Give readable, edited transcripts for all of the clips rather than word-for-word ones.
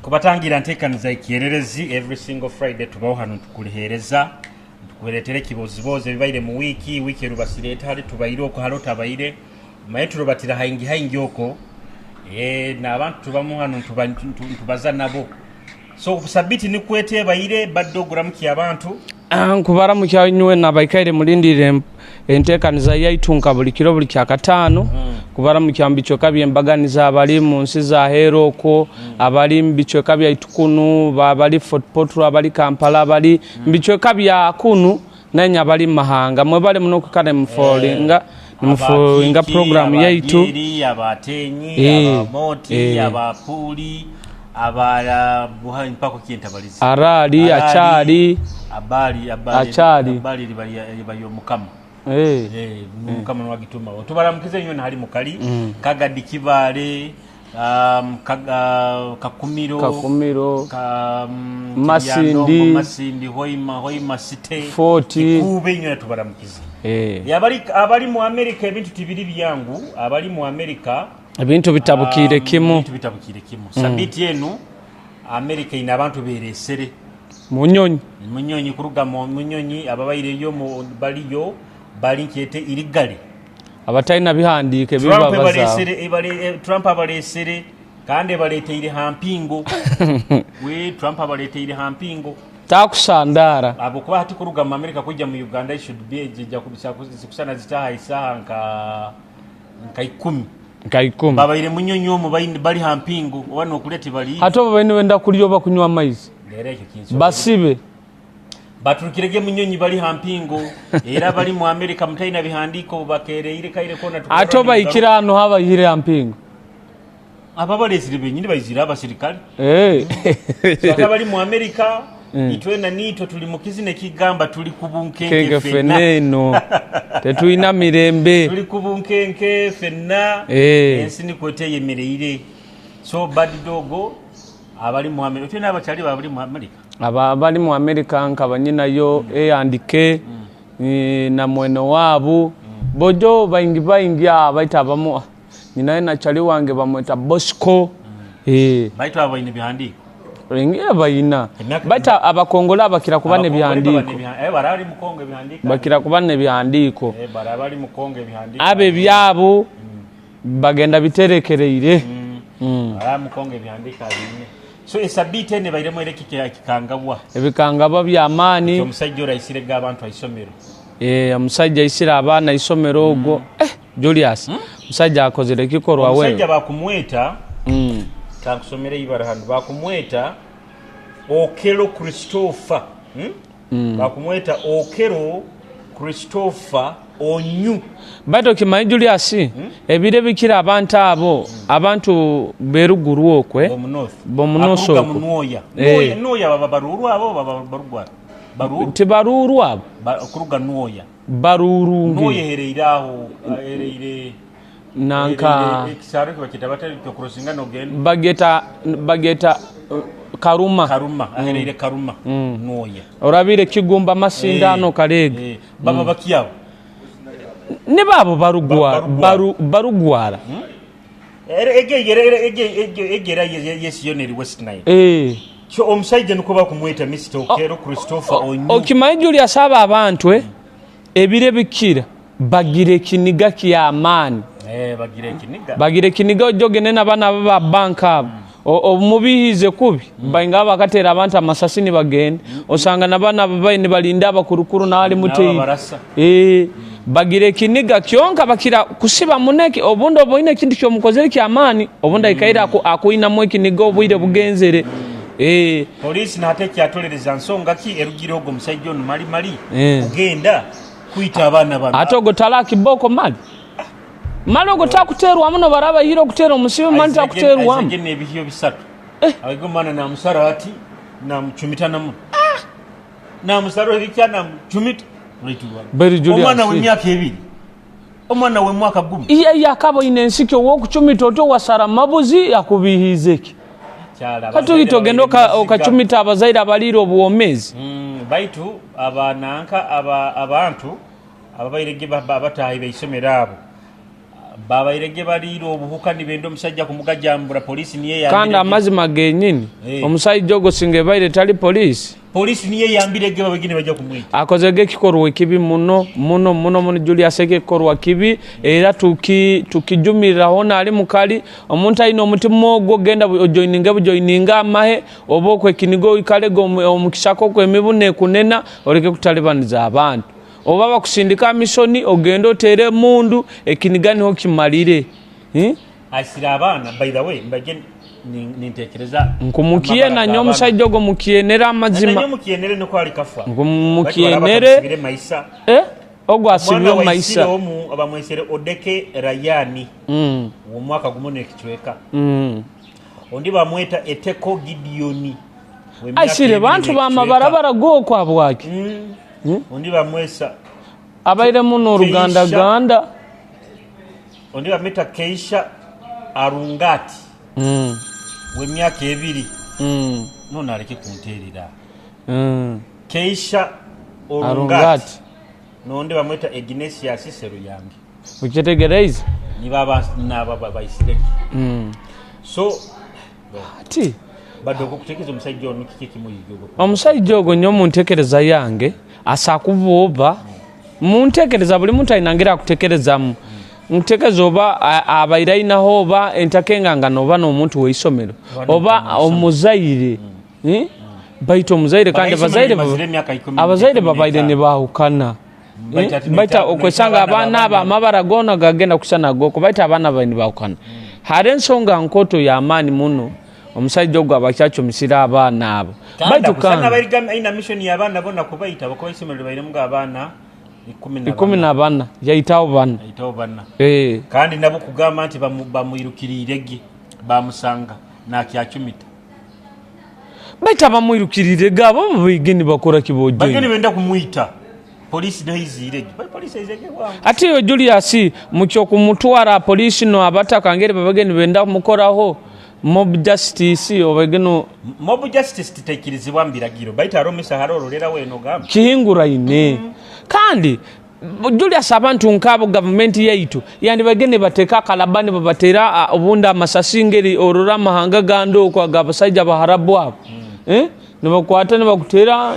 Kubatangira nteekaniza ekyererezi. Every single Friday tubaho hano tukuliheereza, tukuleetera ekibozibozi ebibaire mu wiiki. Wiiki erubasireeta hali tubaire oko, hali otabaire maye turubatira haingi haingi oko. N'abantu tubamu hano ntubaza nabo. So sabiti nikweta ebaire badde oguramukya abantu. Nkubaramukya inywe n'abaikaire mulindiire enteekaniza yaitu nka buli kiro buli kyakataano. Kubaramukya mu bicweka by'embaganiza, abali mu nsi za heeru okwo, abali mu bicweka byaitu kunu, abali Fort Portal, abali Kampala, abali mu bicweka bya kunu, nainye abali mu mahanga. Mwebale muno okwikara nimufollowinga nimufollowinga Abakiiki, program yaitu. Abadyeri, abatenyi, abamoti, abapuuli, aba buha mpako kintabalizi. Araali, akyali. Abali abali. Akyali. Abali libali omukama. Mukama nwagituma. Tubaramukize inywe hali mukali. Kagadi Kibaale, Kakumiro, Kakumiro, ka, Masindi. Kiryandongo, Masindi, Hoima, Hoima City, Fort. Kikuube inywe tubaramukize. Abali mu America ebintu tibiri byangu, abali mu America ebintu bitabukiire kimu. Ebintu bitabukiire kimu. Sabiti enu America ine abantu beresere munyonyi. Munyonyi, kuruga mu munyonyi ababaireyo baliyo bali nkyete irigale abatalina bihandiiko Trump ebibabazaaho. Trump abalesere kandi ebaleteire ha mpingo. We Trump abaleteire ha mpingo. Takusandara. Abo kuba hati kuruga mu America kujja mu Uganda should be ejja kubisa kusana zitaha isaha nka 10. Nka 10. Babaire munyonyi omu bali ha mpingo oba nokulya tibali. Ate oba baine benda kulya oba kunywa amaizi. Leero ekyo kinsobola. Basibe. Baturukirege munyonyi bali ha mpingo era bali mu America mutaina bihandiiko bakereire kaire kona. Ate obaikira hano habayihire ha mpingo. Aba balesire benyini baizire abasirikale. So ate abali mu America, itwena niitwe tuli mu kizina ekigamba tuli ku bunkenke kenke ffenna. Ffenna eno tetulina mirembe. Tuli ku bunkenke ffenna. Ensi nikwo eteyemereire. So bad dog abali mu America, otwena abakyali babali mu America. Aba abali mu America nka banyinayo A&K, na mwene waabu bojo baingi baingi baita abamu nyinayo nakyali wange bamweta Bosco. Baitu abo baine bihandiiko. Engira bayina. Baita abakongole abakira kuba Abakongole baba n'ebihandiiko. Barali mu Kongo ebihandiiko. Bakira kuba n'ebihandiiko. Barabali mu Kongo ebihandiiko. Abo ebyabo bagenda biterekereire. Barali mu Kongo ebihandiiko abiine. So esabiti ene bairemu era ekikangabwa. Ebikangabwa by'amaani. Omusajja oraisire ga abantu aisomero. Omusajja aisire abaana isomero ogwo. Julius, omusajja akozere ekikorwa we. Omusajja bakumweta, kankusomere ibara hano, bakumweta Okello Christopher. Bakumweta Okello Christopher Onyu. Baitu okimanyi Julius, ebiro ebikira abantu abo, abantu beruguru okwe, Bomu north. Bomu north Akuruga okwo. mu Nwoya. Nwoya, Nwoya baba baruru abo baba barugwara. Baruru. Tibaruru abo. Kuruga Nwoya. Barurungi. Nwoya ehereire aho, ehereire Nanka ehereire ekisaro kiba kita batari kyo crossinga no genda. Bageta Karuma. Karuma, ahereire Karuma. Nwoya. Orabire Kigumba masindano Karega. Baba bakiabo. Ne babo barugwara, Barugwara. Barugwara. Era ege ege ege ege ege era yes yoneri West Nile. Kyo omusajja niko bakumweta Mr. Okello Christopher Onyu. Okimanyi Julius, abo abantu ebiro ebikira bagira ekiniga ky'amaani. Bagira ekiniga. Bagira ekiniga ojogene n'abaana ba banka abo. Omubihize kubi bainga bakatera abantu amasasi nibagenda. Osanga n'abaana babaye nibalinda abakurukuru n'ali Nabo muteyi. barasa. Bagira ekiniga kyonka bakira kusiba muneke obundi oboine ekintu kyomukozere ky'amaani obundi aikaire akuinamu ekiniga obwire bugenzere. Polisi nate kyatolereza nsonga ki erugire ogwo omusajja ono mali mali kugenda kwita abaana bano. Ate ogwo tala kiboko mali. Mali ogwo takuterwa muno baraba yire okutera omusibe mali takuterwamu. Aizege n'ebihyo bisatu. Ayigo omwana namusara ati namucumita namu. Namusara ebikya namucumita. Beri Julius. Omwana w'emyaka 2. Omwana w'emwaka 10. Iye yakabo ine ensiki ow'okucumita otyo wasara mabuzi akubihize ki? Kyala, Kati abazaire ogenda babaire muziga. okacumita abazaire abalire obwomezi. Baitu abananka abantu ababaire ge abataahi baisomero abo. Babairege baliire obuhuka nibenda omusajja kumugajambura, poliisi niyo Kandi eyambirege. Amazima genyini, omusaija ogwo singa ebaire tali poliisi. Poliisi niyo eyambirege, babagine bajja kumwita. Akozege ekikorwa ekibi muno muno muno muno, Julius. Eki ekikorwa kibi, era tukijumirira hoona ali mukali. Omuntu aine omutima ogwo, genda ojoininge bujoininge amahe, oba okwekiniga oikalege omu kisaka okwo emibu nekunena, oleke kutalibaniza abantu. Oba bakusindika mission, ogende otere emundu, ekiniga niho kimalire. Asire abaana. By the way, mbage nintekereza Nkumukiye nanye omusajja ogwo mukiyenere amazima. Nanye mukiyenere niko ali kafa. Nkumukiyenere. Maisa. Ogwo asibire omu maisa. Omu abamwesere Odeke Rayani, omwaka gumu nekicweka. Ondi bamweta Eteko Gideoni. Asire bantu bamabarabara gokwo habwaki? Ondi bamwesa Abaire muno orugandaganda. Ondi bamweta Keisha Arungati, w'emyaka 2. Nono aleke kunterera. Keisha Orungati. Arungati. Nondi bamweta Ignatius Seruyange. Ukyetegereize? Niba naba baisirege. So Ati badde okukuteekeza omusajja ono, kiki ekimuyiga ogwo? Omusajja ogwo nyo muntekereza yange asa kuba oba muntekereza, buli muntu alina ngeri akutekerezamu. Nkutekereza oba abaire ainaho oba entakengangana oba n'omuntu w'eisomero oba omuzaire. Baitu omuzaire kandi abazaire abazaire babaire nibahukana. Baita okwesanga abaana abo amabara goona gagenda kusana goko, baita abaana babaire nibahukana. Hari ensonga nkoto y'amaani muno omusajja ogwo aba akyacumisire abaana abo. Baitu kandi aina mission y'abaana bona kubaita, bakuba isomero libairemu abaana ikumi na 14, yaitaho bana. Yaitaho bana. Kandi nabo kugamba nti bamwirukiriirege bamusanga nakyacumita. Baitu abamwirukiriirege abo babaige nibakora kibogeni? Bagende benda kumwita, polisi nayo iziirege, polisi aizege bwangu. Ati yo Julius, mukyokumutwara polisi no abataka ngeri babage nibenda kumukoraho mob justice obage no. Mob justice titaikirizibwa mu biragiro, baitu hariho omisa hariho ororera weena ogamba. Kihinguraine. Kandi Julius, abantu nk'abo gavumenti yaitu yandibage nibateeka akalaba nibabatera obundi amasasi, ngeri orora amahanga gandi okwo ag'abasaija abaharabu abo. Nibakwata nibakutera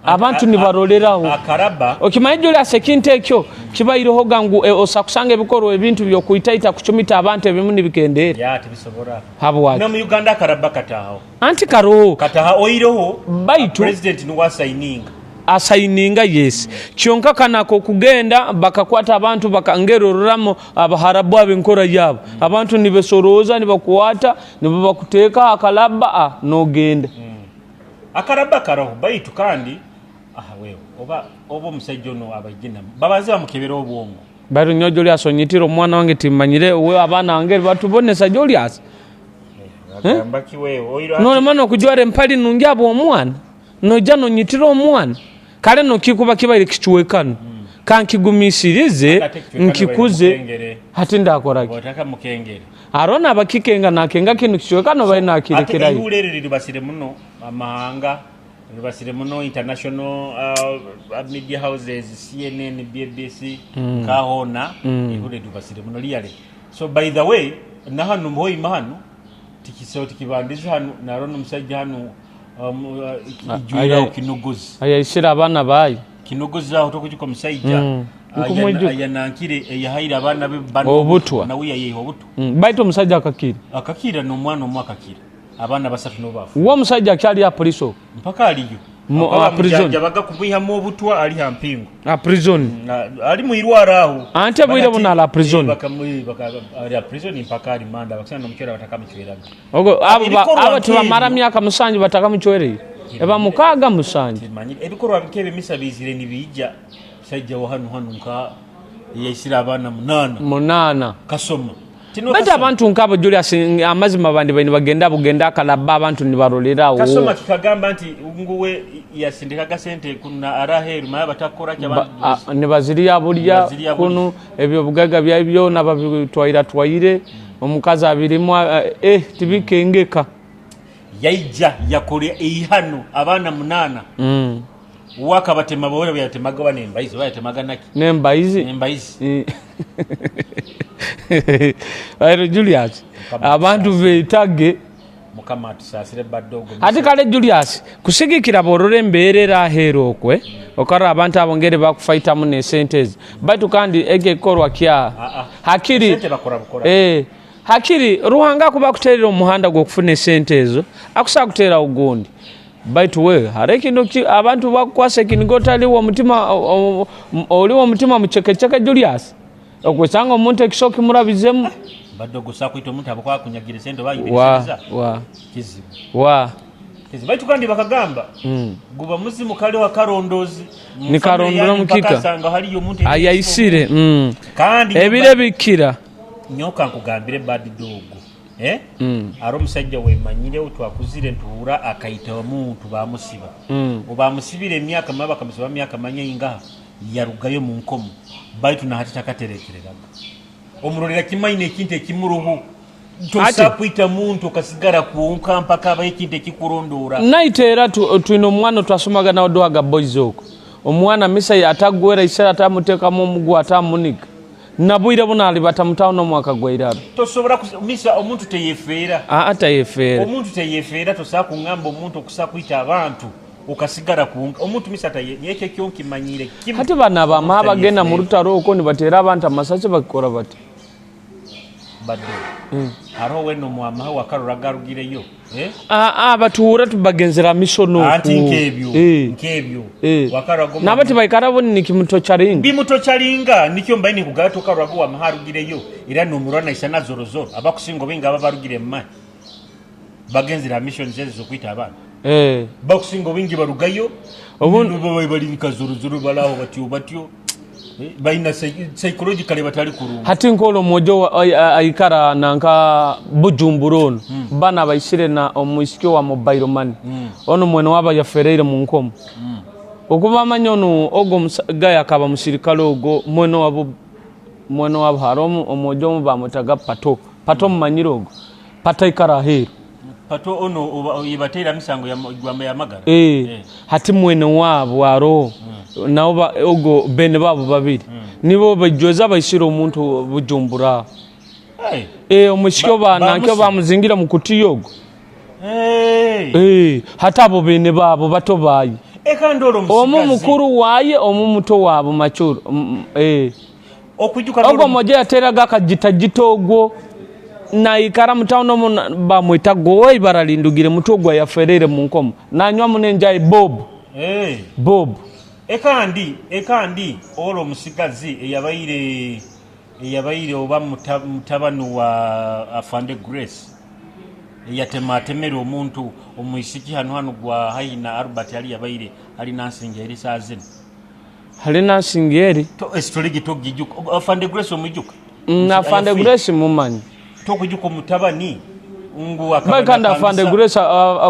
abantu nibaroreraho. Akaraba. Okimanyi Julius, ekintu ekyo kibaireho ga ngu osa kusanga ebikorwa ebintu by'okwitaita kucumita abantu ebimu nibikendeera. Ya, tibisobora. Habwaki? No mu Uganda akaraba katahaho. Anti karoho. Kataha oireho. Baitu president niwe asayininga. Asayininga, yes, kyonka kanako okugenda bakakwata abantu ngeri ororamo abaharabu abo enkora yaabo, abantu nibesorooza nibakwata nibakuteeka akalaba nogenda. Akaraba karaho, baitu kandi aha wewe oba omusajja ono abaigina babanze bamukebera obwongo. Baitu nyowe Julius onyitire omwana wange, timanyire we abaana bange batubonesa, Julius. Bagamba ki wewe oiro? Nolema nokujwara empali nungi abo omwana, noija nonyitira omwana. Kale nokikuba kibaire kicwekano, kankigumisirize nkikuze, hati ndakoraki? Otaka mukengere. Hariho nabakikenga nakenga kinu kicwekano bali nakirekerayo. Ihura eri riribasire muno amahanga, ribasire muno international media houses, CNN, BBC, kahona. Ihura riribasire muno really. So by the way, na hanu muhoima hanu tikiso tikibandize hanu, narona omusajja hanu ijwiraho kinogozi. Ayaisire abaana bayo. Kinogozi aho tokujika omusajja Nkumwijuka. Ayanankire eyahaire abaana be bano Obutwa. Nawe yayeha obutwa. Baitu omusajja akakira. Akakira n'omwana omwe akakira, abaana basatu nibo bafu. Uwe omusajja akyali a police okwo? Mpaka aliyo. Prison. Baga kumwihamu obutwa, ali ha mpingo. A prison. Ali mwirwaro aho. Ante bwire buno ala prison. Ali a prison mpaka ali manda bakisana nomukyera batakamucweraga. Ogo abo Ebikorwa abo tibamara nk'ebyo. myaka 7 batakamucwereye, eba 6, 7. Timanyire ebikorwa nk'ebyo bizire nibiija musajja wa hanu hanu nka yaisire abaana 8. 8. Kasoma. Baitu abantu nk'abo Julius, amazima bandi baine bagenda bugenda akalaba abantu nibarorerawo. Kasoma kikagamba nti nguwe yasindikaga sente kuna araheru maya batakora ki abantu. Nibazirya bulya. Nibazirya bulya. Kunu ebyo bugaga byayo byona babitwaira twaire, omukazi abirimu tibikengeka. Yaija yakora eihano abaana 8. Wakabatema bawera byatemaga bane embaizi bayatemaga naki? N'embaizi. Embaizi. Airo Julius, abantu beetage. Mukama atusaasire badogo. Ate kale Julius, kusigikira borora embeera eraheera okwe, okarora abantu abo ngeri bakufaitamu n'esente ezi. Baitu kandi eki ekikorwa kya Ah, ah. hakiri Sente bakora bukora. Hakiri Ruhanga akuba akuterera omuhanda gw'okufuna esente ezo, akusobola kuteraho ogundi. Baitu we hariho ekintu abantu bakukwasa ekiniga otaliwo omutima, oliwo omutima mucekeceke Julius. Okwesanga omuntu ekiso kimurabizemu. Badogo sakwita omuntu abakuba akunyagira esente oba Wa, ayibiriza. wa, Kizibu. wa. Kizibu. Baitu kandi bakagamba guba muzimu kaliho akarondozi. Ni karondora mukika. Sanga haliyo omuntu Ayaisire. Kandi Ebire bikira. Nyoka nkugambire bad dog. Ari omusajja wemanyire twakuzire ntuhura akaita omuntu bamusiba. Obamusibire emyaka maba bakamusiba emyaka manya ingaha yarugayo mu nkomo. Baitu na hati takaterekereraga. Omurorera kimaine ekintu ekimuruhu. Tosa kwita muntu okasigara kuonka mpaka abaye ekintu ekikurondora. Naite era twine omwana twasomaga nawe duhaga boys oko. Omwana misa yatagwera isera atamutekamu omugu atamunika. Nabwire buno ali batamutaho n'omwaka gwa iraro. Tosobola misa omuntu teyefeera. Aa, tayefeera. Omuntu teyefeera, tosobola kungamba omuntu okusa kwita abantu okasigara kuonka. Omuntu misa taye nyekyo kyo nkimanyire kimu. Hati bana abamaha Omuntu bagenda mu tayefeera. rutaro okwo nibatera abantu amasasi bakikora bati. Badde. Hariho wena omwamaha wakarora garugireyo. Batuhura tubagenzera misono Anti oku. nkebyo, nkebyo. Wakarora goma. Nabati baikara bo ni kimuto charinga. Bimuto charinga nikyo mbaini kugato karora go wamaha arugireyo. Era nomurwana isana zorozoro. Abakusingo benga aba barugire mma. Bagenzera mission zeze zokwita abantu. Bakusingo bingi barugayo. Obundi bali nkazorozoro balaho batyo batyo. Baina psychologically batali kurungi. Hati nkolo omojo aikara nanka Bujumbura ono. Bana baisire na omwisiki wa mobile money. Ono mwene waba yafereire mu nkomo. Okuba amanya ono ogo gaya akaba musirikale ogo mwene wabo, mwene wabo haro omojo omu bamwetaga Pato. Pato mumanyire ogo. Pato aikara aheru. Pato ono yebatera misango ya ya magara. Hati mwene wabo aro. Nabo ogo bene babo babiri. Nibo bajweza baisire omuntu Bujumbura. Omushikyo bana nkyo bamuzingira mu kutiyogo. Hata abo bene babo bato bayi. Eka ndoro musigazi. Omu mukuru waye, omu muto wabo machuru. Okujuka Ogo ndoro moja yateraga akajita jitogwo. Na ikara mutauno mu bamwita gowe ibaralindugire mutogwa yaferere mu nkomo. Nanywa munenjai Bob. Bob. Eka ndi olo musigazi eyabaire oba mutabani wa Afande Grace. Eyatema atemera omuntu omwisiki hano hano gwa haina Albert ali yabaire ali nansinga eri saazino. Hali nansinga eri? To esitoligi togijuka. Afande Grace omujuka? Afande Grace mumanyi. Tokujuka omutabani ngu akaba Bai kandi napangisa. Afande Grace,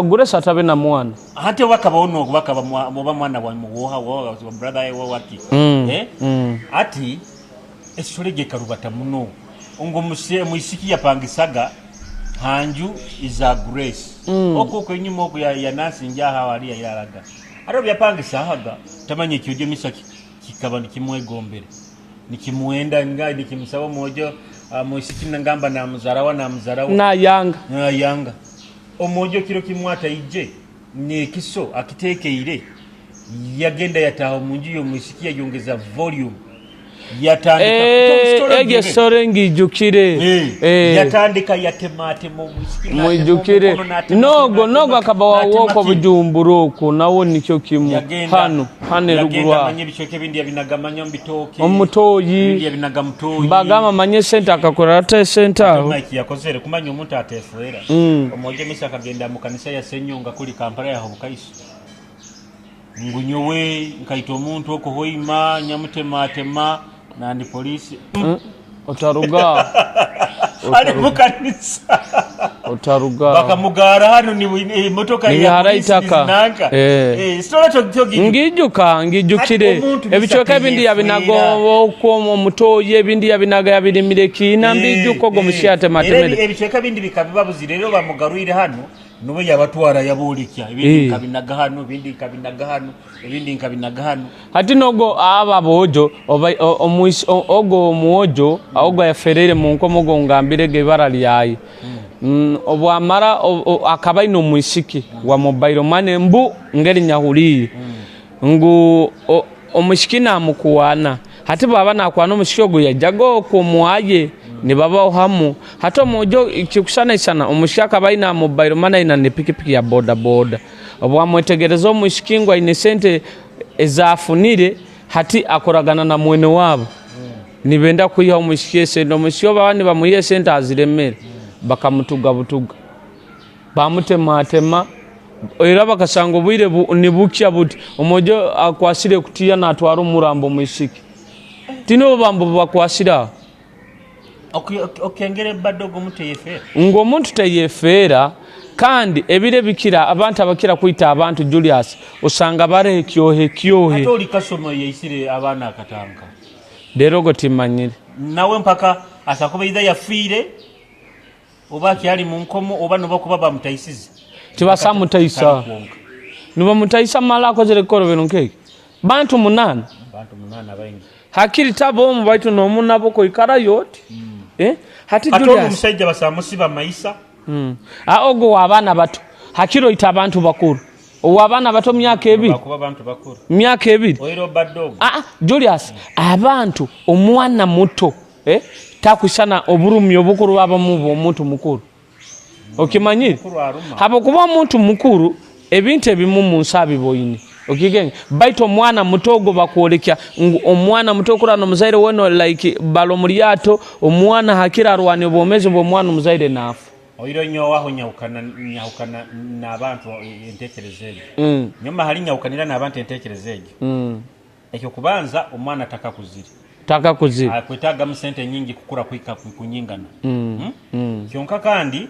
Grace atabe na mwana. Ate wakaba ono wakaba oba mwana wa muwoha, wa, wa brother wa waki. Ati esitoligi ekarubata muno. Ngo mwisiki yapangisaga hanju iza Grace. Oko kwenyuma oko ya nasi njaha wali ya yaraga. Aro byapangisa haga tamanye kyojo misa kikaba nikimwegombere. Nikimuenda nga nikimusaba mojo, mwisiki nangamba na muzarawa na muzarawa. Na yanga. Na yanga. Omojo kiro kimwata ije nekiso akitekeire yagenda yataha munju yo mwisiki yongeza volume. Yatandika Story Ege ngire. story ngijukire. Yatandika yatematema omwisiki, natema Mwijukire. omukono, natema Nogo, natema nogo akaba natema wawoko ki. Bujumbura oko, nawo nikyo kimu. Yagenda, Hano, hano yagenda eruguru aho. manye ebicweka ebindi yabinagamanya mu bitooke. Omutoyi. Ebindi yabinaga mutoyi. Bagamba manye sente akakora ate sente aho. Mike yakozere kumanya omuntu atefuera. Omwojo misa akagenda mu kanisa ya Senyonga kuli Kampala ya Bukaiso. Ngunyowe nkaita omuntu okuhoima nyamutematema nandi polisi. Otaruga. Ali mu kanisa. Otaruga. Bakamugara hano ni motoka Ni ya hara polisi itaka. zinanka. Sitola to gi. Ngijuka, ngijukire. Ati omuntu bisa Ebicweka ebindi teyefuera. yabinaga okwo omutoyi, ebindi yabinaga yabirimire kiina, mbijuka ogwo mushyate matemere. Era ebicweka bindi bikabibabuzire rero bamugarwire hano. Nuwe yabatwara yaboolekya ebindi Eh. nkabinaga hano, ebindi nkabinaga hano, ebindi nkabinaga hano. Hati nogo aba aboojo oba- o- omwis- o- ogo omwojo ogo ayafereire mu nkomo ogo ngambirege ibara lyaye. Obwamara akaba aine omwisiki wa mobile money mbu ngeri nyahuliire ngu omwisiki namukwana. Hati bwaba nakwana omwisiki ogu yaijaga okwo omwaye nibabaho hamu. Hati omwojo kikushanaishana omwisiki akaba aine mobile money aine nepikipiki ya boda boda. Obwamwetegereza omwisiki ngu aine sente ezafunire, hati akoragana na mwene waabo nibenda kwiha omwisiki esente. Omwisiki obu baba nibamuha esente aziremere, bakamutuga butuga, bamutematema era bakasanga obwire nibukya buti omwojo akwasire ekutiya natwara omurambo omwisiki. Tihaine obu bambu bubakwasire aho. Okengera ebadde ogu omuntu teyefeera. Ngu omuntu teyefeera, kandi ebiro ebikira abantu abakira kwita abantu Julius osanga baroho ekyohe kyohe. Ate oli kasoma yaisire abaana akatanka. Rero ogwo timanyire. Nawe mpaka asakuba either yafiire oba akyali mu nkomo oba nobakuba bamutaisize. Tibasamutaisa. Nibamutaisa mara akozere ekikorobero nk'eki. Bantu 8. Bantu 8 baingi. Hakiri taba omu baitu n'omu nabo koikarayo oti. Eh? Hati Ate ogwo Julius. omusaija basamusiba maisa. Ogwo w'abaana bato. Hakiri oita abantu bakuru. Ow'abaana bato myaka 2. Bakuba abantu bakuru. Myaka 2. Oira obadde ogwo. Julius, abantu omwana muto takusana oburumi obukuru abamu bw'omuntu mukuru. Okimanyire? Habwokuba omuntu mukuru ebintu ebimu mu nsi abiboine. Okigenge? Baitu omwana muto ogwo bakwolekya ngu omwana muto kurora n'omuzaire wena like bali omu ryato, omwana hakira arwana obwomeezi bw'omwana omuzaire naafa. Oire nyowe aho nyahukana nyahukana n'abantu entekereza egyo. Nyuma hali nyahukanira n'abantu entekereza egyo. Ekyokubanza omwana atakakuzire. Takakuzire. Akwetagamu sente nyingi kukura kuhika kunyingana. Kyonka kandi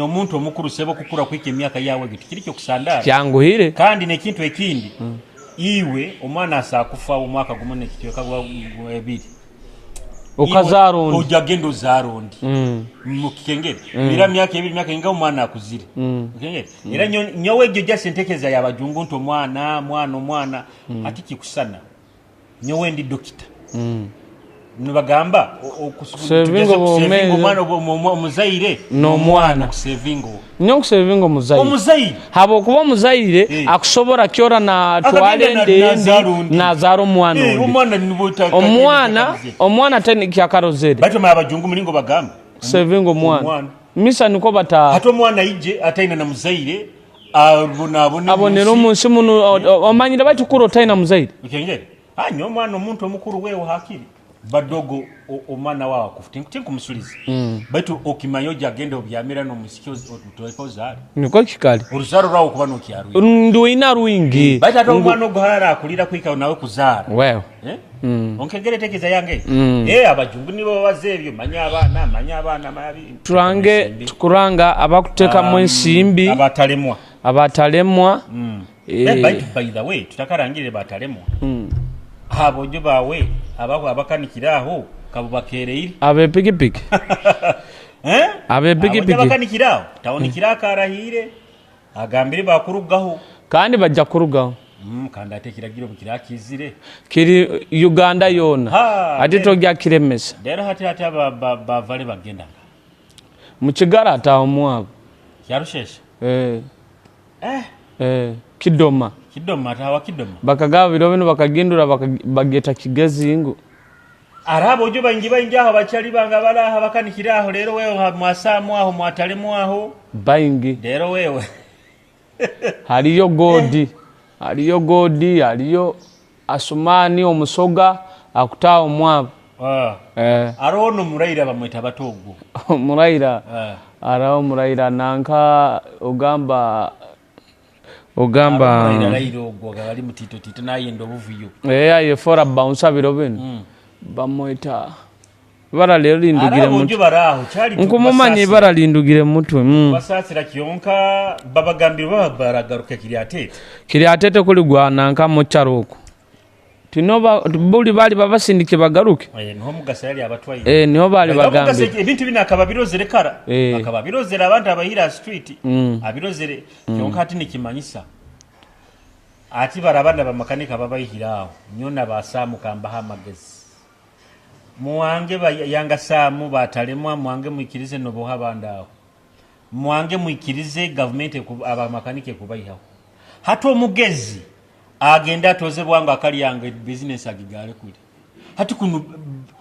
omuntu omukuru sebo kukura kuhika emyaka yawe egyo tikiri kyokusandara. Kyanguhire. Kandi n'ekintu ekindi, iwe omwana asaa kufa omwaka gumu n'ekicweka 2. Okazaara ondi. Ojja genda ozaara ondi. Mukikengere. Era myaka 2 myaka inga omwana akuzire. Mukikengere. Era nyowe egyo just entekereza y'abajungu nti omwana mwana omwana ati kikusana. Nyowe ndi dokita. Nibagamba Kusevinga obwomeezi. omwana omuzaire N'omwana. Kusevinga owo. Nyowe nkusevinga omuzaire. Omuzaire. Habwokuba omuzaire akusobora kyora natwara Akagenda ende nazaara endi ondi. nazaara omwana ondi. Omwana niwe Omwana tani kyakarozere. Baitu omanya abajungu mulingo bagamba. Kusevinga omwana. Omwana. Misa niko bata. Hati omwana aije ataina na muzaire abonabone Abonera omu nsi muno omanyire baitu kura otaina muzaire. Okengere. Hanya omwana omuntu omukuru wewe hakiri badogo omwana wawe akufa tinkumusuliza. Baitu okimanya ojja agenda obyamira n'omusiki otweka ozaale. Niko kikali. Oruzaro rwawe kuba nokyarwire. Ndwina rwingi. Baitu ate omwana ogwo harara akulira kuhika nawe kuzaara. Wewe. Onkengere tekeza yange. Abajungu nibo babaza ebyo manya abaana manya abaana mabi. Turange tukuranga abakutekamu ensimbi. Abatalemwa. Abatalemwa. Baitu by the way tutakarangire batalemwa. Abojo bawe abakanikira aho kabo bakereire. Abepikipiki. Abepikipiki. Abojo abakanikira aho tawunikira akarahire agambire bakurugaho. Kandi bajja kurugaho. Kandi ate ekiragiro kirakizire. Kiri Uganda yona. Ate tojja kiremesa. Rero hati hati bavale bagenda. Mukigara ataho mwabo. Kyarusheshe. Kidoma. Kidoma atawa Kidoma. Bakagaba biro bino bakagindura bageta Kigezingo. Arabo ojo baingi baingi aho bachali banga balaha bakanikira aho rero wewe mwasamu aho mwatalemu aho. Baingi. Rero wewe. Hariyo Godi. Hariyo Godi, hariyo Asumani omusoga akutaho mwabo. Aroho no muraira bamweta batogo. Muraira. Araho muraira nanka ogamba Muraira raira ogwo bali mutito tito nayenda obuvuyo. Aye fora bouncer biro bino. Bamweta ibara lero lindugire mutwe. Nkumumanya ibara lindugire mutwe. Basasira kyonka babagambira baba baragaruka kiri atete. Kiri atete kuli gwa nanka mucharo oku. Tinoba buli baali babasindike bagaruke. Eh, niho Mugasa yali abatwaire. Eh, niho baali Omugasa bagambire. Ebintu bino akaba abirozere kara. Eh. Akaba abirozere abantu abayira ha street. Abirozere kyonka hati nikimanyisa ati barabana bamakanika babaihire aho nyona basaamu kambaha amagezi muwange yanga saamu batalemwa, mwange mwikirize noboha abandi aho, mwange mwikirize gavumenti abamakanika ekubaihaho. Hati omugezi agenda atoze bwangu akalyanga bizinesi agigale kuli hati kuno,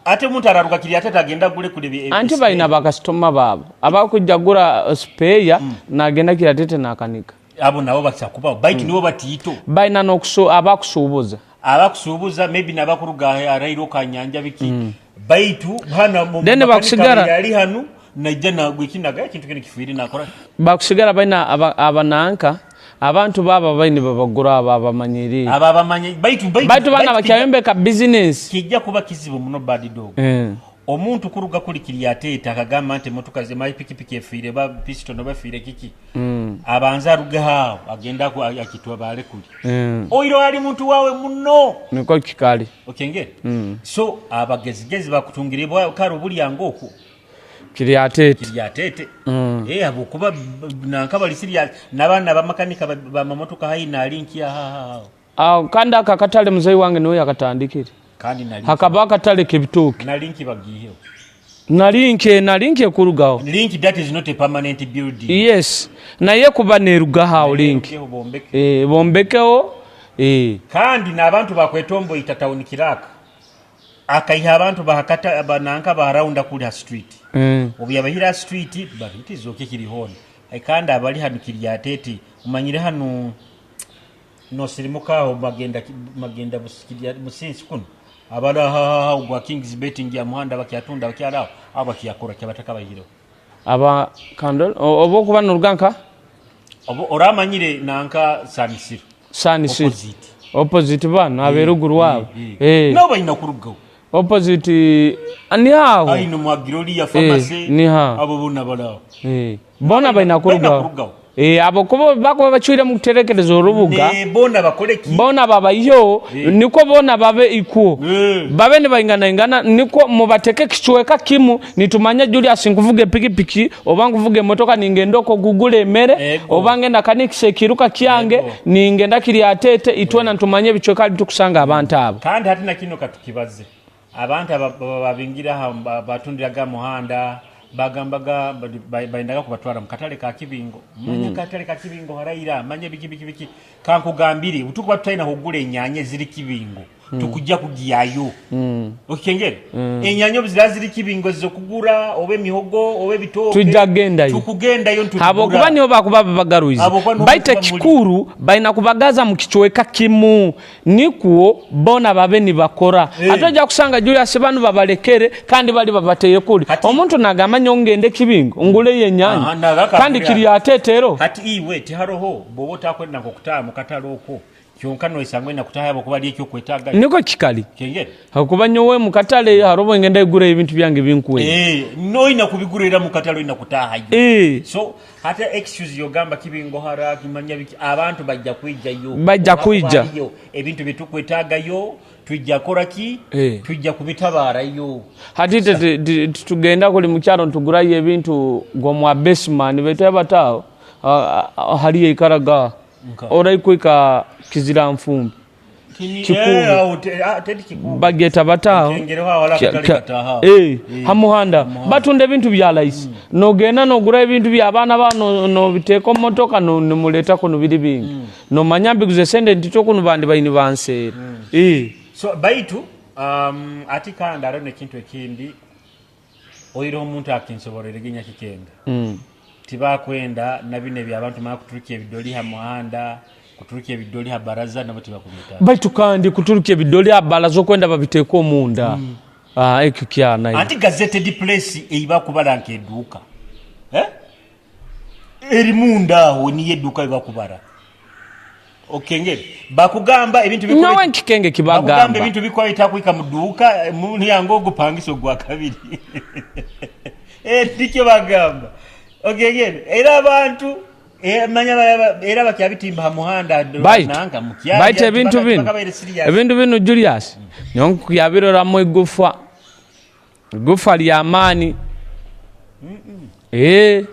ate omuntu araruka kiri ate tagenda gule kule Anti balina bakasitoma baabo abakujja gura spare, nagenda Kiratete nakanika. Abo nabo bakyakubaho, baitu nibo batiito. Balina abakusuubuza. Abakusuubuza, maybe nabakuruga arairo kanyanja biki, baitu hana Then makanika yali hanu naija nagwa ekinaga ekintu kino kifiire nakora. Bakusigara balina abananka abantu baaba baini babagura abo abamanyiriire. Aba abamanye, baitu Baitu bana bakyayombeka bizinesi. Kijja kuba kizibu muno, bad dog. Omuntu kuruga kuli Kiryatete akagamba nti emotoka ze pikipiki efiire ba piston oba efiire kiki, abanza arugeho aho agenda akitwabale kuli. Oiro ali muntu wawe muno. Niko kikali. Okengere so abagezigezi bakutungire kare obulyango okwo. Kiryatete. Kiryatete. Eh, habwokuba nanka bali serious n'abaana bamakanika bamamotoka hayi nalinki ahaha. Awo, kandi aka akatale muzeyi wange niwe yakatandikire. Kandi nali Hakaba akatale k'ebitooke. Nalinki bagiiheho. Nalinki ekurugaho. Link, that is not a permanent building. Yes, naye kuba nerugaho awo link. Erugeho, bombeke. Eh, bombekeho, eh. Kandi n'abantu bakwetomboita town clerk akaiha abantu bahakata bananka baharawunda kuli ha street. Obu yabahira ha street babitizoke kiri hona. Ai, kandi abali hanu Kiryatete umanyire hanu nosirimuka aho magenda musinsi kuno abali ahahaha gwa Kings Betting ya muhanda bakyatunda bakyali aho abo bakyakora kyabataka bahireho. Aba kando oba okuba noruga nka Obu oramanyire nanka Sanisiro. Sanisiro. Opposite. Opposite bano aberuguru abo. Eh. Nabo balina kurugaho. Opposite ni aho. Aino mwagiroli ya pharmacy. Ni ha. Abo bona balaho. Eh, bona balina Balina kurugaho. kurugaho. Eh, abo kuba bakuba bacwire mu kuterekereza orubuga. Ne bona bakole ki? Bona babayo niko bona babe ikuo. Babe nibainganaingana niko mubateke kicweka kimu, nitumanya Julius nkuvuga epikipiki oba nkuvuga emotoka ningenda oko gugula emere. Ego. Oba ngenda kanikisa ekiruka kyange. Ego. Ningenda Kiryatete, itwena nitumanya ebicweka ali tukusanga abantu abo. Kandi hati na kino katukibaze abantu babingira aha batundiraga muhanda bagambaga baendaga kubatwara mu katale ka Kibingo, manya katale ka Kibingo haraira manya biki biki biki. Kankugambire tukuba tutaina kugula enyanya ziri Kibingo, tukujja kugiyayo. Okikengere enyanya obu zira ziri Kibingo zokugura oba emihogo oba ebitooke. Tujja kugendayo. Tukugendayo ntugura. Habwokuba nibo bakuba babagaruize. Habwokuba nibo Baitu bakuba ekikuru balina kubagaza mu kicweka kimu nikwo bona babe nibakora. Ate ojja kusanga Julius banu babalekere kandi bali babateye kuli. Omuntu nagamba nyo ngende Kibingo nguleyo enyanya. Aha, nagaka Kandi kuri Kiryatete. Hati iwe tiharoho bwoba otakwenda nkokutaha mu katale okwo kyonka noisanga oyina kutaha habwokuba ari ekyokwetaaga. Niko kikali. Kengere. Hakuba nyowe mu katale harobo ngenda igura ebintu byange binkuwe. Eh, noyina kubigura era mu katale oyina kutahayo. So hata excuse yogamba Kibingo hara kimanya biki, abantu bajja kwijayo. Bajja kwija. Bariyo, ebintu byetukwetaagayo tujja kora ki? Tujja kubitabarayo. Hati tugenda kuli mukyalo ntugurayo ebintu gomwa basement baitu abataawo haliyo ikaraga. Nka. Oraikwika Kizira Nfumbi. Kikuubo. Eh, awo tedi Kikuubo. Bageta bataawo. Nkengereho awo, ala katale kataha. Eh, hamuhanda batunda ebintu bya laisi, nogenda nogura ebintu by'abaana ba nobiteeka omu motoka nimuleeta kuno biri bingi, nomanya mbiguze sente ntito kuno bandi baini banseera. Eh. So baitu ati kandi hariho nekintu ekindi oireho omuntu akinsoborere nyakikenga. Tibakwenda na bino ebyabantu mara kuturuka ebidoli ha muhanda, kuturuka ebidoli ha baraza, nabo tibakubyetaaga. Baitu kandi kuturuka ebidoli ha baraza okwenda babiteeka omunda. Ah, ekyo kyanayo. Anti gazetted place eibakubara nkeduuka, eh? Eri munda aho niyo eduuka ebakubara. Okengere bakugamba ebintu Nawe nkikenge bakugamba kibagamba. Ebintu bikwayita kwika mu duuka mulyango ogupangisa ogwa kabiri. Eh, nikyo bagamba. Okengere era abantu. Eh, manya era bakyabitimba ha muhanda. Baitu nanga mukyalya. Baitu ebintu binu, Tibakabaire serious. Ebintu binu Julius, nyowe nkuyabiroramu igufa, igufa ly'amaani. Eh.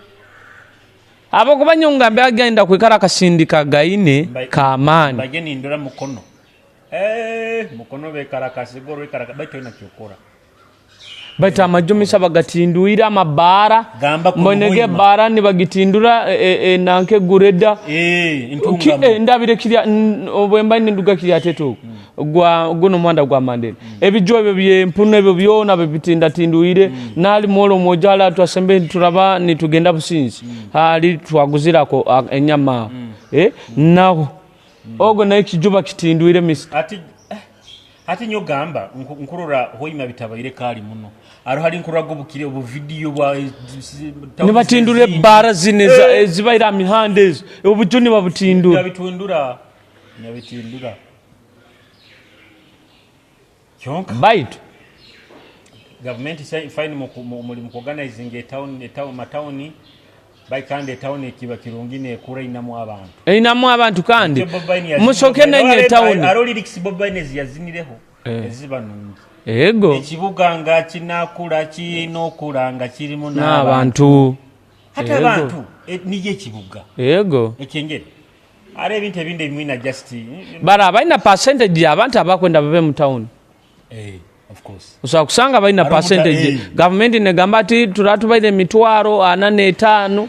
Habwokuba nyowe ngambe agenda kwikara akasindika gaine k'amaani. Mbage nindora Mukono. Eh, Mukono bekarakasi goro ikaraka baitu ina kyokora. Baitu amajumisa bagatindwire amabaara. Gamba ku Mbonege Muhima. ebaara nibagitindura nanka egureda. Eh, intungamo. Ndabire kirya obwemba ninduga kirya tetu gwa guno omuhanda gwa Mandela. Ebiju ebyo byempunu ebyo byona babitindatindwire. Nali mwolo omwojo hali twasembe turaba nitugenda Businzi. Hali twaguzirako enyama. Naho ogo nayo ekiju bakitindwire mister. Ati ati nyo gamba nkurora hoima bitabaire kali muno. Aro hari nkurora gobukire obu video bwa Nibatindura ebara zine ezibaire aha mihanda ezo. Obuju nibabutindura. Nibabitindura. Nibabitindura. Kyonka Baitu gavumenti fine muri mu organizing a town, a town, matawuni bai, kandi etown ekiba kirungi nekura inamu abantu. Einamu abantu kandi Icyo Bobi Wine musoke nenye etawuni. Aro lyrics Bobi Wine yazinireho eziba nungi. Ego. Ekibuga nga kinakula kinokula nga kirimu n'abantu. N'abantu. Hati Ego. abantu niyo ekibuga. Ego. Ekyengere. Ari ebintu ebindi ebimwe just Bara balina percentage y'abantu abakwenda babe mu town. Of course. Osobola kusanga balina Ari percentage. Gavumenti negamba ati turatubaire 45000.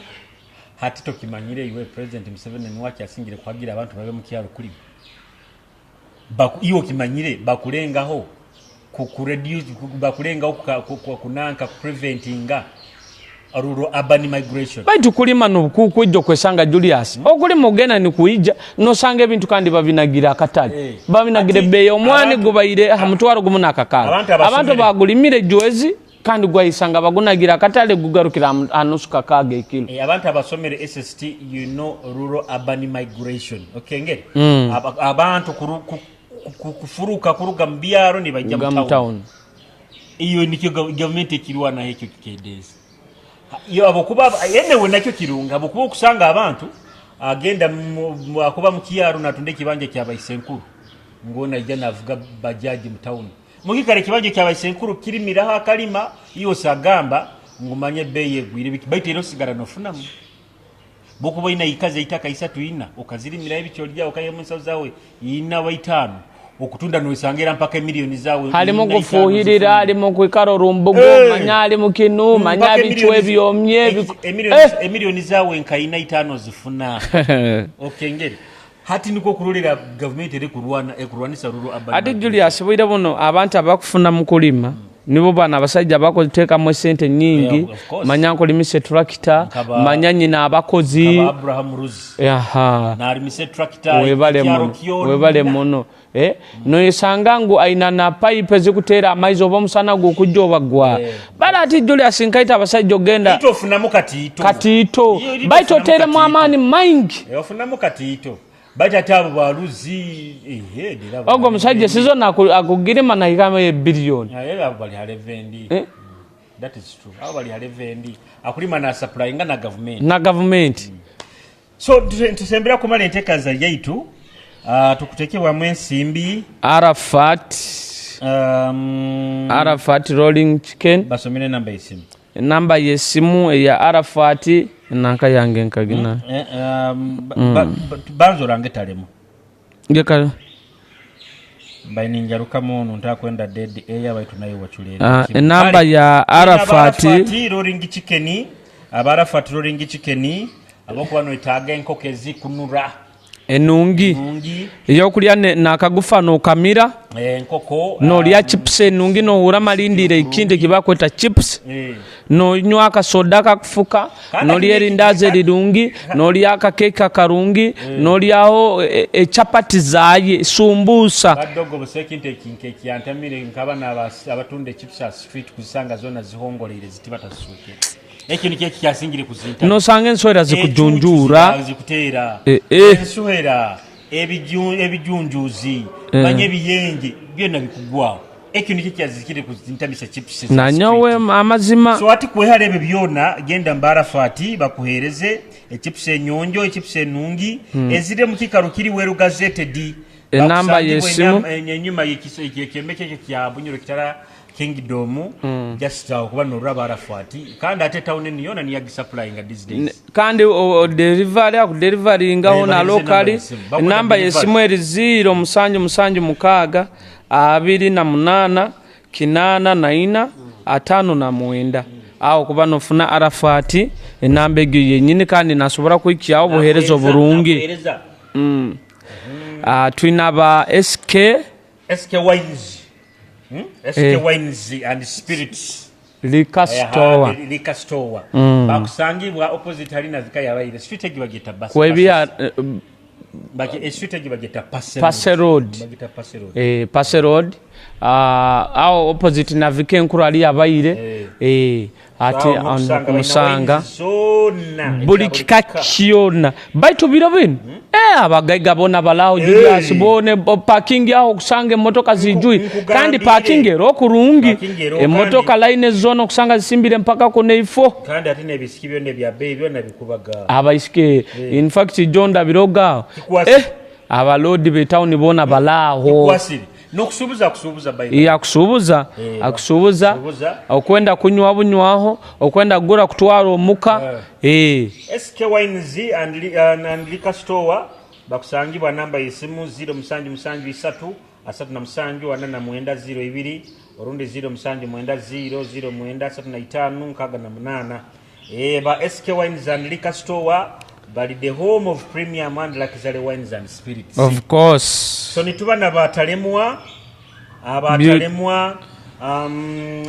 Hati tokimanyire iwe President Museveni niwaki asingire kuhagira abantu babe mu kyaro kuli. Iwe okimanyire bakulengaho ku reduce bakulengaho kunanka ku preventinga rural urban migration. Baitu kulima nokukwija okwesanga Julius. Okulima ogenda nikuija nosanga ebintu kandi babinagira akatale. Babinagira Ati ebbeeyi omwani gubaire ha 10,000 n'akakaaga. Abantu abasomere. Abantu bagulimire jwezi kandi gwayisanga bagunagira akatale gugarukira ha nusu kakaaga ekilo. Abantu abasomere SST, you know rural urban migration. Okay, ngeri. Abantu kufuruka kuruga mu byaro nibajja mu Kuruga mu town. Town. Iyo nikyo gavumenti ekirwanaho ekyo kikendeza. Iyo abokuba enewe nakyo kirunga abokuba okusanga abantu agenda akuba mu kyaro natunda ekibanja kyabaise nkuru ngona ijja navuga bajaji mu town. Mugikare ekibanja kyabaise nkuru kirimiraho akalima iyo sagamba ngumanye ebbeeyi egwire biki baitu era osigara nofunamu. Bokuba ina ikaze itaka isatu ina okazirimiraho ebikyo lya okayemu ensawo zawe ina waitaano okutunda noisangera mpaka emiliyoni zawe Halimu ina, itaano kufuhirira, zifuna. halimu kwikara orumbugo, manya halimu kinu, manya Mpaka bicu ebyomye, emiliyoni zawe nka ina itaano zifuna. Okengere hati niko kurolera gavumenti eri kurwana ekurwanisa rural urban Ate migration. Julius bwire buno abantu abakufuna mu kulima nibo bano abasajja bakuteekamu esente nyingi. Yeah, of course. Manya nkulimisa tractor, manya nyina abakozi. Nkaba Abraham Ruzi. Aha. Nalimise tractor Webale ekyaro muno. kyonna. Webale muno. Noyesanga ngu aina na pipe ezikuteera amaizi oba omusana gukujja oba gwa. Bala ati Julius nkaita abasajja ogenda. Ito ofunamu katiito. Katiito. Iyo, ito Baitu ofunamu oteeremu katiito. amaani maingi. Ofunamu katiito. Baitu ate abo baluzi, dera Ogwo omusajja season akugirima nahikamu ebiliyoni. Aye, abo bali halevendi. That is true. Abo bali halevendi. Akulima na supplyinga na government. Na government. So tusembera kumala enteekaza yaitu. Tukutekebwamu ensimbi. Arafat. Arafat Rolling Chicken. Basomere namba y'essimu. Enamba y'essimu eya Arafat nanka yange nkagina. Banza orange talemu. Ngeka. Mbaye ninjarukamu ono ntakwenda dead air baitu nayo wachulere. Enamba Kale, ya Arafat. Arafat Rolling Chicken, aba Arafat Rolling Chicken abokuba noetaaga enkoko ezikunura enungi. Enungi. Eyokulya nakagufa nokamira. Enkoko, nolya chips enungi nohura malindire ekintu ekibakweta chips. Nonywa akasoda kakufuka, Kandi nolya erindazi erirungi, nolya akakeke akarungi, nolyaho echapati zaye sumbusa. Badogo busa ekintu eki ekyantamire nkaba abatunda echips a street kuzisanga zona zihongoleire ziti bataziswekere. Ekyo nikyo ekikyasingire kuzinta. Nosanga enswera zikujunjura. Ecucu zikuteera. Enswera, ebijunjuzi, manya ebiyenje byonna bikugwaho. Ekyo nikyo kyazikire kuzintamisa chips za Nanyowe street. amazima. So ati kwehara ebyo byona, genda mba Arafat bakuhereze echips enyonjo, echips enungi eziri omu kikaro kiri well gazetted. Enamba Bakusangibwa y'esimu. enyuma y'ekyombeko ekyo kya Bunyoro Kitara Kingdom, just awo kuba noraba Arafat, kandi ate town eno yona niyo agisupplyinga these days. Kandi delivery akudelivaringaho Eh, na bahereze locally. enamba y'esimu. Bakwenda Enamba delivery. y'esimu eri 0776 28 84 59. Aho kuba nofuna Arafat enamba egyo yenyini, kandi nasobora kuhikyaho obuhereza oburungi. Nakuhereza. Twina ba SK SK Wines. SK Wines and Spirits. Liquor Store. Liquor Store. Bakusangibwa opposite halina zika yabaire. Street egi bagita bus. Kwebya Baki street egi bagita Passe Passe Road. Bagita Passe Road. Passe Road. Aho opposite navika enkuru ali yabaire. Ati Aho nokusanga balina kumusanga. wines zonna. Buli kika kyona. Baitu biro bino. Abagaiga bona balaho Julius bone parking aho kusanga emotoka zijui. Nkugambire. Kandi parking ero kurungi. Parking ero Emotoka line zona kusanga zisimbire mpaka kuneifo. Kandi ate n'ebisiki byonna ebya bbeeyi byonna bikubaga. Abaisike in fact John Dabiroga Kikwasi. Abalodi be town bona balaho. Kikwasire. N'okusuubuza akusuubuza by the way. Akusuubuza, akusuubuza, Akusuubuza. okwenda kunywa bunywaho, okwenda kugura kutwara omuka. SK Wines and Liquor Store bakusangibwa namba y'esimu 0773 37 49 02 orundi 0790 09 35 68. Ba SK Wines and Liquor Store bali the home of premium and luxury wines and spirits. Of course. So nituba na batalemwa, abatalemwa,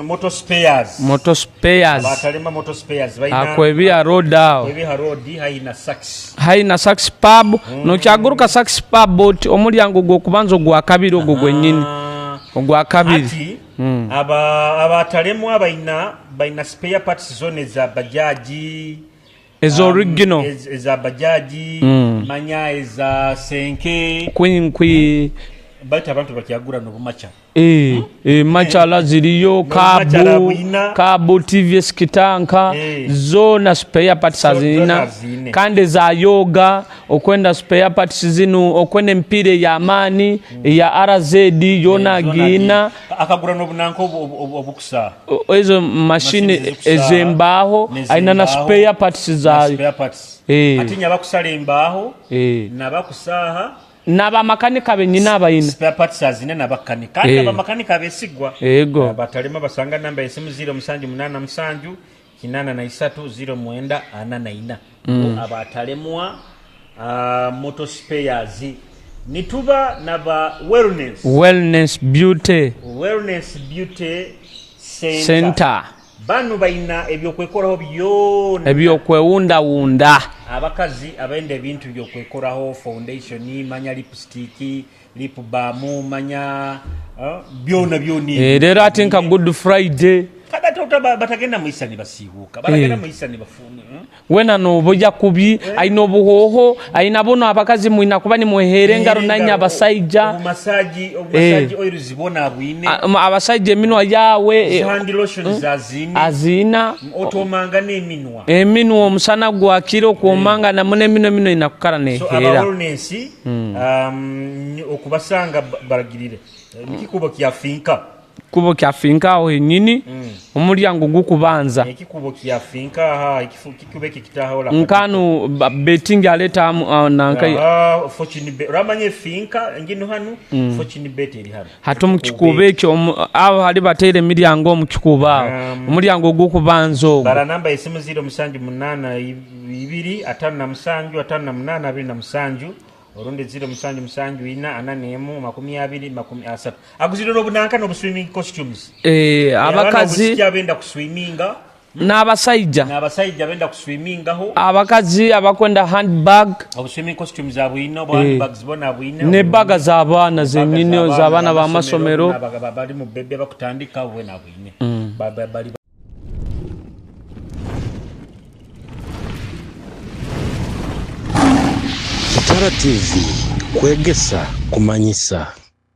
motor spares. Motor spares. Abatalemwa motor spares balina Akwebia road awo. Kwebia road haina sax. Haina sax pub. Nokyaguruka sax pub bot omulyango gw'okubanza ogwa kabiri ogwo gwennyini. Ogwa kabiri. Ati, abatalemwa balina spare parts zone za bajaji. Ezo original. Eza bajaji, manya eza senke. Kwinkwi. Baitu abantu bakyagura n'obumacha. Machala ziriyo, N'obumacha bwina. kabu, TVS kitanka, zona spare parts azirina. Zona azine. Kandi za yoga, okwenda spare parts zino, okwenda empira ey'amaani, eya RZ, yona Zona agina. Akagura n'obunanka obukusa. Ezo mashini Mashini ezikusa, ez'embaaho, n'ez'embaaho, alina na spare parts na zaayo. spare parts. Ate nyabakusala embaaho, nabakusaaha. N'abamakanika bennyini abayina. Spare parts azine n'abakanika. Kandi abamakanika abeesigwa. Batalema basanga namba y'essimu 0787 83 09 44. Abatalemwa, motor spares. Nituba naba wellness. Wellness beauty. Wellness beauty center. Center. Bano balina ebyokwekoraho byonna. Ebyokwewundawunda. Abakazi abenda ebintu byokwekoraho, foundation, manya lipstick, lip balm, manya, byonna byonna. Leero ate nka Good Friday. Kada tota batagenda mu isani basiibuuka. Batagenda mu isani bafune. Wena n'obuja kubi, alina obuhooho, alina buno abakazi mwina kuba nimweheera engaro nanye abasajja. Obumasaji, obumasaji oils bona abwine. Abasajja eminwa yaawe, Hand lotion za zine. Azina. Otomanga n'eminwa. Eminwa omusana gwakira okwomanga namu n'eminwa eminwa erina kukala So, neheera. aba wellness, okubasanga balagirire. Ekikubo kyafinka. Kubo kyafinka aho hennyini, omulyango gukubanza. Ekikubo kyafinka aha, kikubo ekyo kitahola. Nkanu betting aleeta nanka. Aha, fortune bet. Oramanye finka ngino hano, fortune bet eri hano. Hati omu kikubo ekyo, aho hali bateera emiryango omu kikubo aho. Omulyango gukubanza ogwo. Bara namba esimu 0782 57 58 27. Orundi 0774 41 20 30. Aguzirira obunanka n'obu swimming costumes. Abakazi Abana obusiki abenda kuswiminga. N'abasajja. N'abasajja abenda kuswimingaho. Abakazi abakwenda handbag. Obu swimming costumes abwina, obu handbags bona abwina. Ne baga z'abaana zennyini, Baga z'abaana b'amasomero. Bali mu bebe bakutandika bwe nabwine. Bali Kitara TV, kwegesa, kumanyisa.